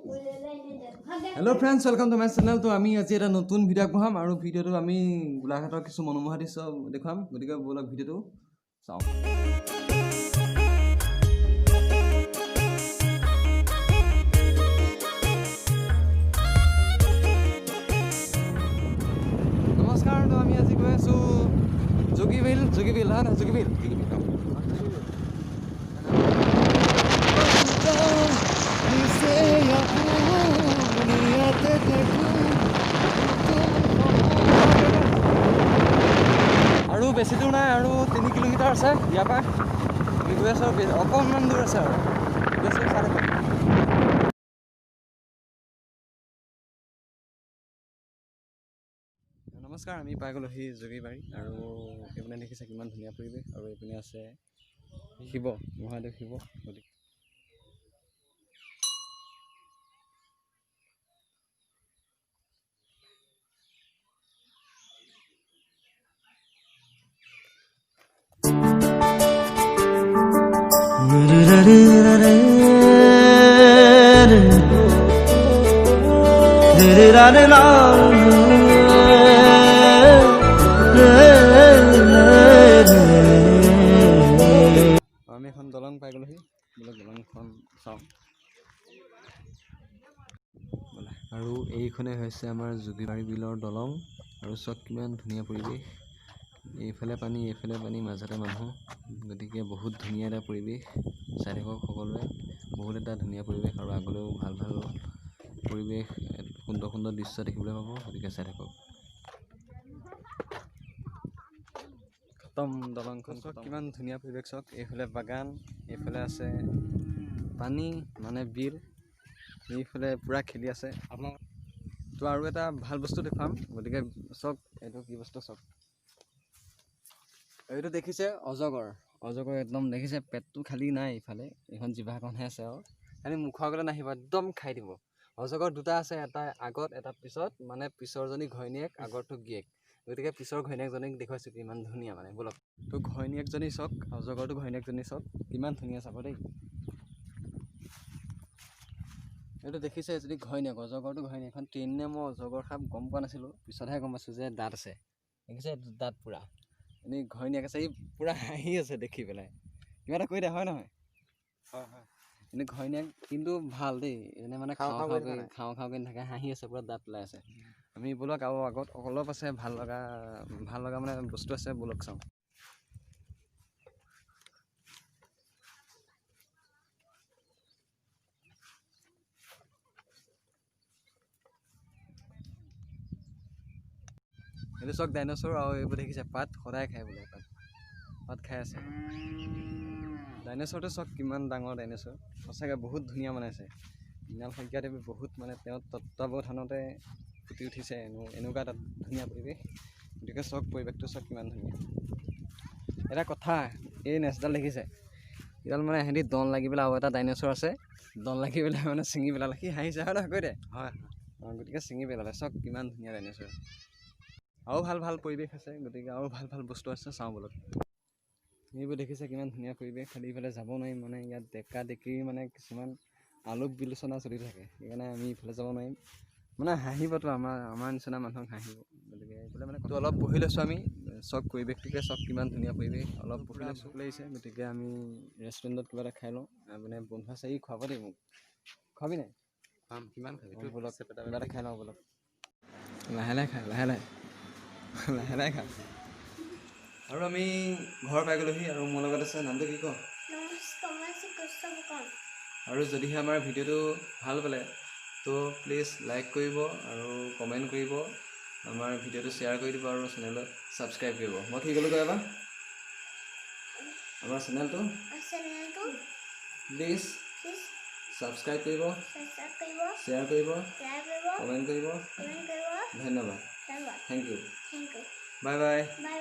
Hello friends, welcome to my channel. তো আমি আজি এটা নতুন ভিডিঅ' আগবঢ়াম আৰু ভিডিঅ'টো আমি গোলাঘাটৰ কিছু মনোমোহা দৃশ্য দেখুৱাম। গতিকে ব'লক ভিডিঅ'টো চাওঁ। নমস্কাৰ, তো আমি আজি গৈ আছোঁ যোগীবিল। যোগীবিল হয় নহয়? যোগীবিল, যোগীবিল। আৰু বেছি দূৰ নাই, আৰু 3 কিলোমিটাৰ আছে ইয়াৰ পৰা। আমি গৈ আছোঁ, অকণমান দূৰ আছে আৰু গৈ আছোঁ, চাই থাকক। নমস্কাৰ, আমি পাই গ'লোঁ সেই যোগীবাৰী আৰু এইপিনে দেখিছে কিমান ধুনীয়া পৰিৱেশ আৰু এইপিনে আছে শিৱ, মহাদেৱ শিৱ। গতিকে আমি এখন দলং পাই গ'লোহি। বোলে দলংখন চাওঁ বোলে। আৰু এইখনে হৈছে আমাৰ যোগীবাৰী বিলৰ দলং আৰু চাওক কিমান ধুনীয়া পৰিৱেশ। এইফালে পানী, এইফালে পানী, মাজতে মানুহ। গতিকে বহুত ধুনীয়া এটা পৰিৱেশ। চাই থাকক সকলোৱে, বহুত এটা ধুনীয়া পৰিৱেশ আৰু আগলৈও ভাল ভাল পৰিৱেশ, সুন্দৰ সুন্দৰ দৃশ্য দেখিবলৈ পাব। গতিকে চাই থাকক। খতম দলংখন। চাওক কিমান ধুনীয়া পৰিৱেশ। চাওক, এইফালে বাগান, এইফালে আছে পানী মানে বিল, এইফালে পূৰা খেলি আছে আপোনাক। তো আৰু এটা ভাল বস্তু দেখুৱাম। গতিকে চাওক, এইটো কি বস্তু চাওক। এইটো দেখিছে অজগৰ। অজগৰ একদম দেখিছে, পেটটো খালী নাই, ইফালে এইখন জিভাখনহে আছে আৰু খালি মুখৰ আগলৈ নাহিব, একদম খাই দিব। অজগৰ দুটা আছে, এটা আগত এটা পিছত। মানে পিছৰজনী ঘৈণীয়েক, আগৰটো গিয়েক। গতিকে পিছৰ ঘৈণীয়েকজনীক দেখুৱাইছোঁ কিমান ধুনীয়া মানে। ব'লক। তো ঘৈণীয়েকজনী চাওক, অজগৰটো ঘৈণীয়েকজনী চাওক কিমান ধুনীয়া, চাব দেই। এইটো দেখিছে, এজনী ঘৈণীয়েক, অজগৰটো ঘৈণীয়েক। এখন ট্ৰেইন নে মই অজগৰ সাপ গম পোৱা নাছিলোঁ, পিছতহে গম পাইছোঁ যে দাঁত আছে। দেখিছে এইটো দাঁত পূৰা। এনেই ঘৈণীয়েক আছে, ই পূৰা হাঁহি আছে দেখি পেলাই। কিবা এটা কৈ দে, হয় নহয়? হয়। এনেই ঘৈণীয়েক কিন্তু ভাল দেই, এনে মানে খাওঁ খাওঁ খাওঁ খাওঁ কৰি কৰি থকা নাই। খাওঁ খাওঁ কৰি নাথাকে, হাঁহি আছে, পূৰা দাঁত ওলাই আছে। আমি ব'লক, আৰু আগত অলপ আছে ভাল লগা, ভাল লগা মানে বস্তু আছে, ব'লক চাওঁ। এইটো চাওক ডাইনছৰ আৰু এইবোৰ দেখিছে পাত সদায় খায় বোলে, পাত পাত খাই আছে। ডাইনছৰটো চাওক কিমান ডাঙৰ ডাইনছৰ। সঁচাকৈ বহুত ধুনীয়া বনাইছে মৃণাল শইকীয়াদেৱে। বহুত মানে তেওঁৰ তত্বাৱধানতে ফুটি উঠিছে এনেকুৱা এটা ধুনীয়া পৰিৱেশ। গতিকে চাওক, পৰিৱেশটো চাওক কিমান ধুনীয়া। এটা কথা, এই নেজডাল দেখিছে, এইডাল মানে সিহঁতি দন লাগি পেলাই, আৰু এটা ডাইনছৰ আছে, দন লাগি পেলাই মানে ছিঙি পেলালে। সি হাঁহিছে, হয় নহয় কৈ দে? হয়। অঁ, গতিকে ছিঙি পেলালে। চাওক কিমান ধুনীয়া ডাইনছৰ। আৰু ভাল ভাল পৰিৱেশ আছে, গতিকে আৰু ভাল ভাল বস্তু আছে, চাওঁ ব'লক। এইবোৰ দেখিছে কিমান ধুনীয়া পৰিৱেশ। খালি ইফালে যাব নোৱাৰিম, মানে ইয়াত ডেকা ডেকি মানে কিছুমান আলোক বিলোচনা চলি থাকে, সেইকাৰণে আমি ইফালে যাব নোৱাৰিম। মানে হাঁহিবতো, আমাৰ নিচিনা মানুহক হাঁহিব। গতিকে এইফালে মানে তো অলপ বহি লৈছোঁ আমি। চাওক পৰিৱেশটোকে চাওক কিমান ধুনীয়া পৰিৱেশ। অলপ বহি লৈছোঁ, ভোক লাগিছে। গতিকে আমি ৰেষ্টুৰেণ্টত কিবা এটা খাই লওঁ। মানে বন্ধু আছে, ই খুৱাব দেই মোক। খুৱাবি নাই? খাম, কিমান খাবি? অঁ, ব'লক কিবা এটা খাই লওঁ ব'লক। লাহে লাহে খা, লাহে লাহে, লাহে লাহে খা। আৰু আমি ঘৰ পাই গ'লোহি আৰু মোৰ লগত আছে, নামটো কি ক? নমস্কাৰ, মই শ্ৰীকৃষ্ণ ফুকন। আৰু যদিহে আমাৰ ভিডিঅ'টো ভাল পালে তো প্লিজ লাইক কৰিব আৰু কমেণ্ট কৰিব, আমাৰ ভিডিঅ'টো শ্বেয়াৰ কৰি দিব আৰু চেনেলত ছাবস্ক্ৰাইব কৰিব। মই কি ক'লোঁ, কয় এবাৰ আমাৰ চেনেলটো। চেনেলটো প্লিজ প্লিজ ছাবস্ক্ৰাইব কৰিব, ছাবস্ক্ৰাইব কৰিব, শ্বেয়াৰ কৰিব, শ্বেয়াৰ কৰিব, কমেণ্ট কৰিব। কমেণ্ট কৰিব। ধন্যবাদ। ধন্যবাদ। Thank U. Thank U. Bye bye. Bye.